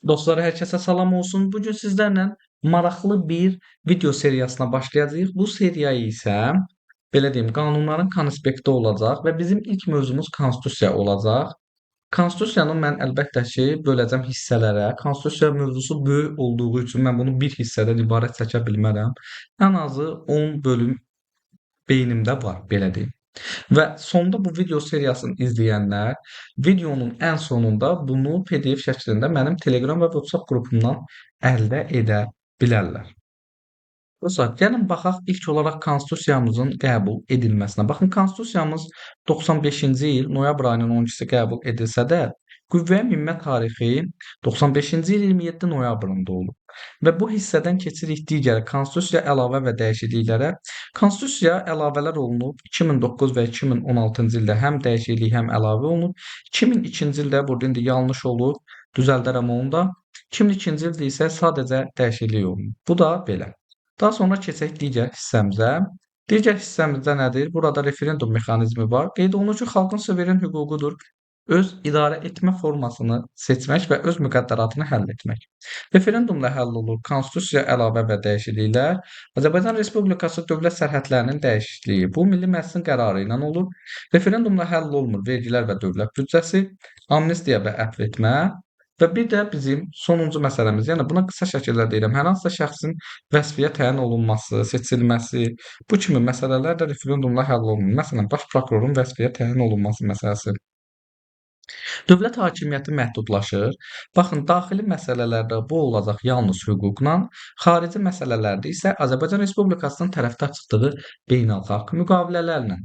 Dostlar, hər kəsə salam olsun. Bu gün sizlərlə maraqlı bir video seriyasına başlayacağıq. Bu seriya isə belə deyim, qanunların konspekti olacaq və bizim ilk mövzumuz konstitusiya olacaq. Konstitusiyanı mən əlbəttə ki, böləcəm hissələrə. Konstitusiya mövzusu böyük olduğu üçün mən bunu bir hissədən ibarət çəkə bilmərəm. Ən azı 10 bölüm beynimdə var, belə deyim. Və sonda bu video seriyasını izləyənlər videonun ən sonunda bunu PDF şəklində mənim Telegram və WhatsApp qrupumdan əldə edə bilərlər. Dostlar, gəlin baxaq ilk olaraq konstitusiyamızın qəbul edilməsinə. Baxın, konstitusiyamız 95-ci il noyabr ayının 12-si qəbul edilsə də, qüvvəyə minmə tarixi 95-ci il 27 noyabrında olub. Və bu hissədən keçirik digər konstitusiya əlavə və dəyişikliklərə. Konstitusiya əlavələr olunub 2009 və 2016-cı ildə həm dəyişiklik, həm əlavə olunub. 2002-ci ildə burada indi yanlış olub, düzəldərəm onu da. 2002-ci ildə isə sadəcə dəyişiklik olunub. Bu da belə. Daha sonra keçək digər hissəmizə. Digər hissəmizdə nədir? Burada referendum mexanizmi var. Qeyd olunur ki, xalqın suveren hüququdur öz idarə etmə formasını seçmək və öz müqəddəratını həll etmək. Referendumla həll olunur konstitusiya əlavə və dəyişikliklər, Azərbaycan Respublikası dövlət sərhədlərinin dəyişikliyi. Bu Milli Məclisin qərarı ilə olur. Referendumla həll olunmur vergilər və dövlət büdcəsi, amnistiya və əfv etmə. Və bir də bizim sonuncu məsələmiz, yəni buna qısa şəkildə deyirəm, hər hansısa şəxsin vəzifəyə təyin olunması, seçilməsi, bu kimi məsələlər də referendumla həll olunmur. Məsələn, baş prokurorun vəzifəyə təyin olunması məsələsi. Dövlət hakimiyyəti məhdudlaşır. Baxın, daxili məsələlərdə bu olacaq yalnız hüquqla, xarici məsələlərdə isə Azərbaycan Respublikasının tərəfdar çıxdığı beynəlxalq müqavilələrlə.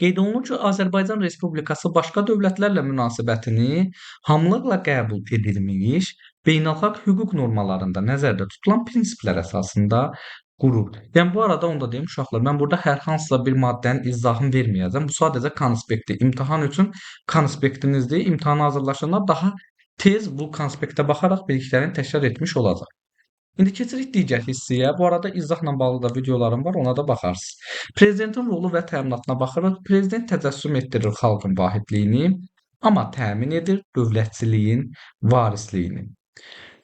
Qeyd olunur ki, Azərbaycan Respublikası başqa dövlətlərlə münasibətini hamılıqla qəbul edilmiş beynəlxalq hüquq normalarında nəzərdə tutulan prinsiplər əsasında qurur. Yəni bu arada onu da deyim uşaqlar, mən burada hər hansısa bir maddənin izahını verməyəcəm. Bu sadəcə konspektdir. İmtahan üçün konspektinizdir. İmtahana hazırlaşanlar daha tez bu konspektə baxaraq biliklərini təkrar etmiş olacaq. İndi keçirik digər hissəyə. Bu arada izahla bağlı da videolarım var, ona da baxarsınız. Prezidentin rolu və təminatına baxırıq. Prezident təcəssüm etdirir xalqın vahidliyini, amma təmin edir dövlətçiliyin varisliyini.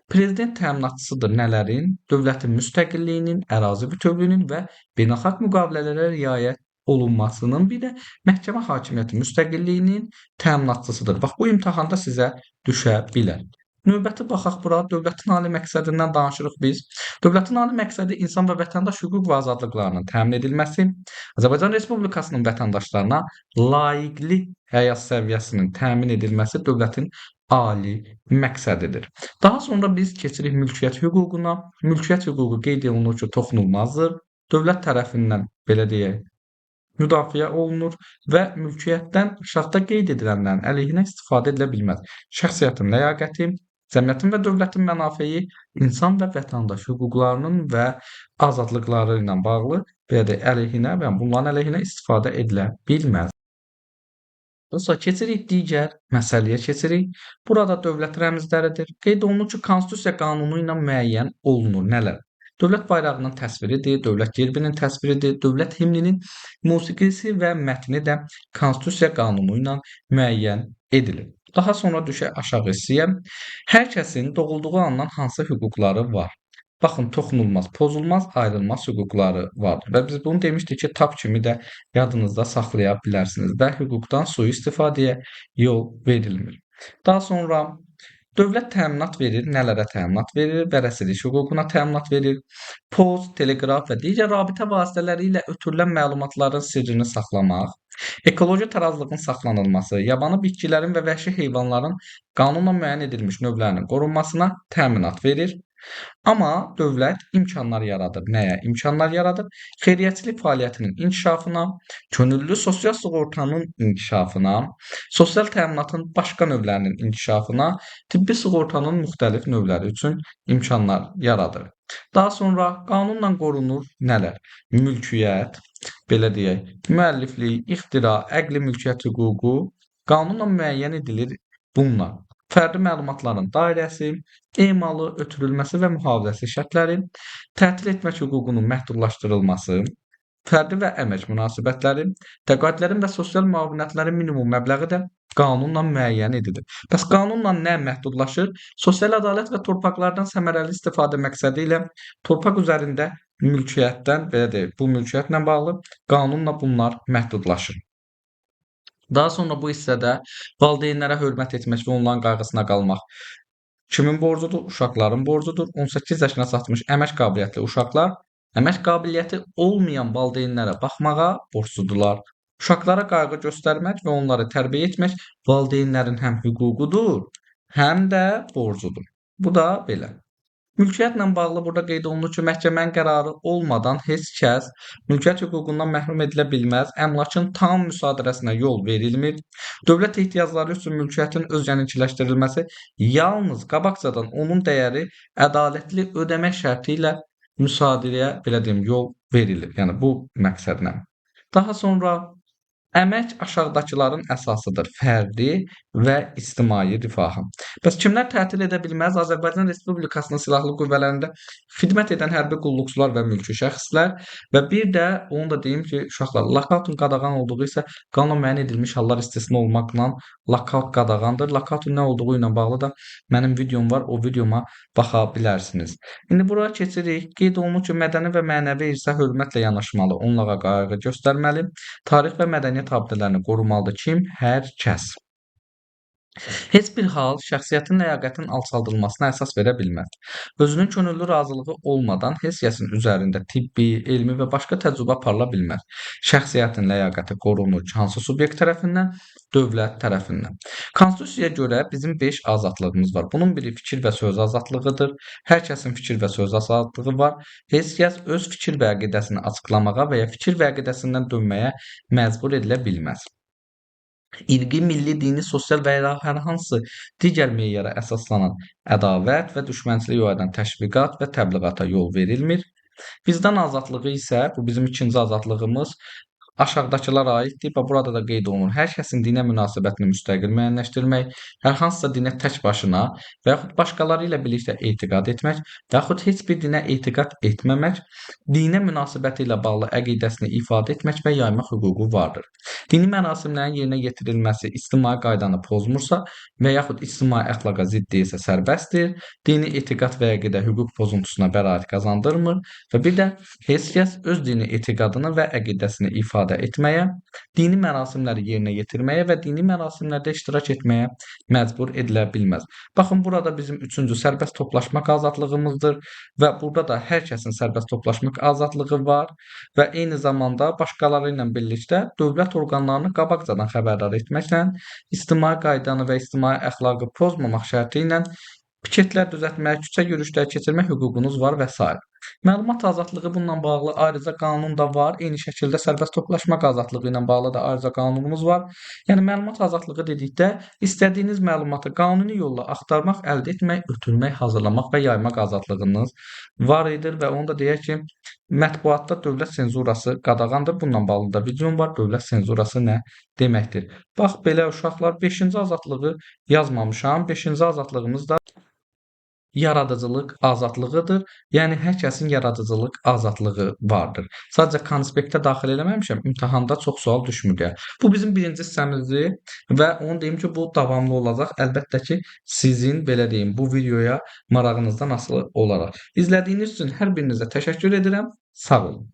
Prezident təminatçısıdır nələrin? Dövlətin müstəqilliyinin, ərazi bütövlüyünün və beynəlxalq müqavilələrə riayət olunmasının, bir də məhkəmə hakimiyyəti müstəqilliyinin təminatçısıdır. Bax, bu imtahanda sizə düşə bilər. Növbəti baxaq bura dövlətin ali məqsədindən danışırıq biz. Dövlətin ali məqsədi insan və vətəndaş hüquq və azadlıqlarının təmin edilməsi, Azərbaycan Respublikasının vətəndaşlarına layiqli həyat səviyyəsinin təmin edilməsi dövlətin ali məqsədidir. Daha sonra biz keçirik mülkiyyət hüququna. Mülkiyyət hüququ qeyd olunur ki, toxunulmazdır. Dövlət tərəfindən belə deyək, müdafiə olunur və mülkiyyətdən aşağıda qeyd edilənlərin əleyhinə istifadə edilə bilməz. Şəxsiyyətin ləyaqəti, cəmiyyətin və dövlətin mənafeyi, insan və vətəndaş hüquqlarının və azadlıqları ilə bağlı belə deyək, əleyhinə və bunların əleyhinə istifadə edilə bilməz. Dostlar, keçirik digər məsələyə keçirik. Burada dövlət rəmzləridir. Qeyd olunur ki, konstitusiya qanunu ilə müəyyən olunur nələr? Dövlət bayrağının təsviridir, dövlət gerbinin təsviridir, dövlət himninin musiqisi və mətni də konstitusiya qanunu ilə müəyyən edilir. Daha sonra düşək aşağı hissəyə. Hər kəsin doğulduğu andan hansı hüquqları var? Baxın, toxunulmaz, pozulmaz, ayrılmaz hüquqları vardır. Və biz bunu demişdik ki, tab kimi də yadınızda saxlaya bilərsiniz və hüquqdan sui-istifadəyə yol verilmir. Daha sonra dövlət təminat verir. Nələrə təminat verir? Vərəsəlik hüququna təminat verir. Post, teleqraf və digər rabitə vasitələri ilə ötürülən məlumatların sirrini saxlamaq, ekoloji tarazlığın saxlanılması, yabanı bitkilərin və vəhşi heyvanların qanunla müəyyən edilmiş növlərinin qorunmasına təminat verir. Amma dövlət imkanlar yaradır. Nəyə imkanlar yaradır? Xeyriyyəçilik fəaliyyətinin inkişafına, könüllü sosial sığortanın inkişafına, sosial təminatın başqa növlərinin inkişafına, tibbi sığortanın müxtəlif növləri üçün imkanlar yaradır. Daha sonra qanunla qorunur nələr? Mülkiyyət, belə deyək, müəlliflik, ixtira, əqli mülkiyyət hüququ qanunla müəyyən edilir bunlar. Fərdi məlumatların dairəsi, emalı, ötürülməsi və mühafizəsi şərtləri, tətil etmək hüququnun məhdudlaşdırılması, fərdi və əmək münasibətləri, təqaüdlərin və sosial müavinətlərin minimum məbləği də Qanunla müəyyən edilir. Bəs qanunla nə məhdudlaşır? Sosial ədalət və torpaqlardan səmərəli istifadə məqsədi ilə torpaq üzərində mülkiyyətdən, belə deyək, bu mülkiyyətlə bağlı qanunla bunlar məhdudlaşır. Daha sonra bu hissədə valideynlərə hörmət etmək və onların qayğısına qalmaq kimin borcudur? Uşaqların borcudur. 18 yaşına çatmış əmək qabiliyyətli uşaqlar əmək qabiliyyəti olmayan valideynlərə baxmağa borcludurlar. Uşaqlara qayğı göstərmək və onları tərbiyə etmək valideynlərin həm hüququdur, həm də borcudur. Bu da belə. Mülkiyyətlə bağlı burada qeyd olunur ki, məhkəmənin qərarı olmadan heç kəs mülkiyyət hüququndan məhrum edilə bilməz, əmlakın tam müsadirəsinə yol verilmir. Dövlət ehtiyacları üçün mülkiyyətin özgəninkiləşdirilməsi yalnız qabaqcadan onun dəyəri ədalətli ödəmək şərti ilə müsadirəyə, belə deyim, yol verilir. Yəni bu məqsədlə. Daha sonra əmək aşağıdakıların əsasıdır: fərdi və ictimai rifahın. Bəs kimlər tətil edə bilməz? Azərbaycan Respublikasının Silahlı Qüvvələrində xidmət edən hərbi qulluqçular və mülki şəxslər və bir də onu da deyim ki, uşaqlar, lakautun qadağan olduğu isə qanunla müəyyən edilmiş hallar istisna olmaqla lakaut qadağandır. Lakautun nə olduğu ilə bağlı da mənim videom var, o videoma baxa bilərsiniz. İndi bura keçirik. Qeyd olunur ki, mədəni və mənəvi irsə hörmətlə yanaşmalı, onlara qayğı göstərməli, tarix və mədəniyyət abidələrini qorumalıdır. Kim? Hər kəs. Heç bir hal şəxsiyyətin ləyaqətinin alçaldılmasına əsas verə bilməz. Özünün könüllü razılığı olmadan heç kəsin üzərində tibbi, elmi və başqa təcrübə aparıla bilməz. Şəxsiyyətin ləyaqəti qorunur hansı subyekt tərəfindən? Dövlət tərəfindən. Konstitusiyaya görə bizim 5 azadlığımız var. Bunun biri fikir və söz azadlığıdır. Hər kəsin fikir və söz azadlığı var. Heç kəs öz fikir və əqidəsini açıqlamağa və ya fikir və əqidəsindən dönməyə məcbur edilə bilməz. İrqi, milli, dini, sosial və ya hər hansı digər meyara əsaslanan ədavət və düşmənçilik oyadan təşviqat və təbliğata yol verilmir. Vicdan azadlığı isə, bu bizim ikinci azadlığımız, aşağıdakılara aiddir və burada da qeyd olunur. Hər kəsin dinə münasibətini müstəqil müəyyənləşdirmək, hər hansısa dinə tək başına və yaxud başqaları ilə birlikdə etiqad etmək və yaxud heç bir dinə etiqad etməmək, dinə münasibəti ilə bağlı əqidəsini ifadə etmək və yaymaq hüququ vardır. Dini mərasimlərin yerinə yetirilməsi ictimai qaydanı pozmursa və yaxud ictimai əxlaqa zidd deyilsə sərbəstdir. Dini etiqad və əqidə hüquq pozuntusuna bəraət qazandırmır və bir də heç kəs öz dini etiqadını və əqidəsini ifadə etməyə, dini mərasimləri yerinə yetirməyə və dini mərasimlərdə iştirak etməyə məcbur edilə bilməz. Baxın, burada bizim üçüncü sərbəst toplaşmaq azadlığımızdır və burada da hər kəsin sərbəst toplaşmaq azadlığı var və eyni zamanda başqaları ilə birlikdə dövlət orqanlarını qabaqcadan xəbərdar etməklə, ictimai qaydanı və ictimai əxlaqı pozmamaq şərti ilə piketlər düzəltmək, küçə yürüşləri keçirmək hüququnuz var və s. Məlumat azadlığı bununla bağlı ayrıca qanun da var. Eyni şəkildə sərbəst toplaşmaq azadlığı ilə bağlı da ayrıca qanunumuz var. Yəni məlumat azadlığı dedikdə istədiyiniz məlumatı qanuni yolla axtarmaq, əldə etmək, ötürmək, hazırlamaq və yaymaq azadlığınız var idi və onu da deyək ki, mətbuatda dövlət senzurası qadağandır. Bununla bağlı da videom var. Dövlət senzurası nə deməkdir? Bax belə uşaqlar, 5-ci azadlığı yazmamışam. 5-ci azadlığımız da yaradıcılıq azadlığıdır. Yəni hər kəsin yaradıcılıq azadlığı vardır. Sadəcə konspektə daxil eləməmişəm, imtahanda çox sual düşmür deyə. Bu bizim birinci hissəmizdir və onu deyim ki, bu davamlı olacaq. Əlbəttə ki, sizin belə deyim, bu videoya marağınızdan asılı olaraq. İzlədiyiniz üçün hər birinizə təşəkkür edirəm. Sağ olun.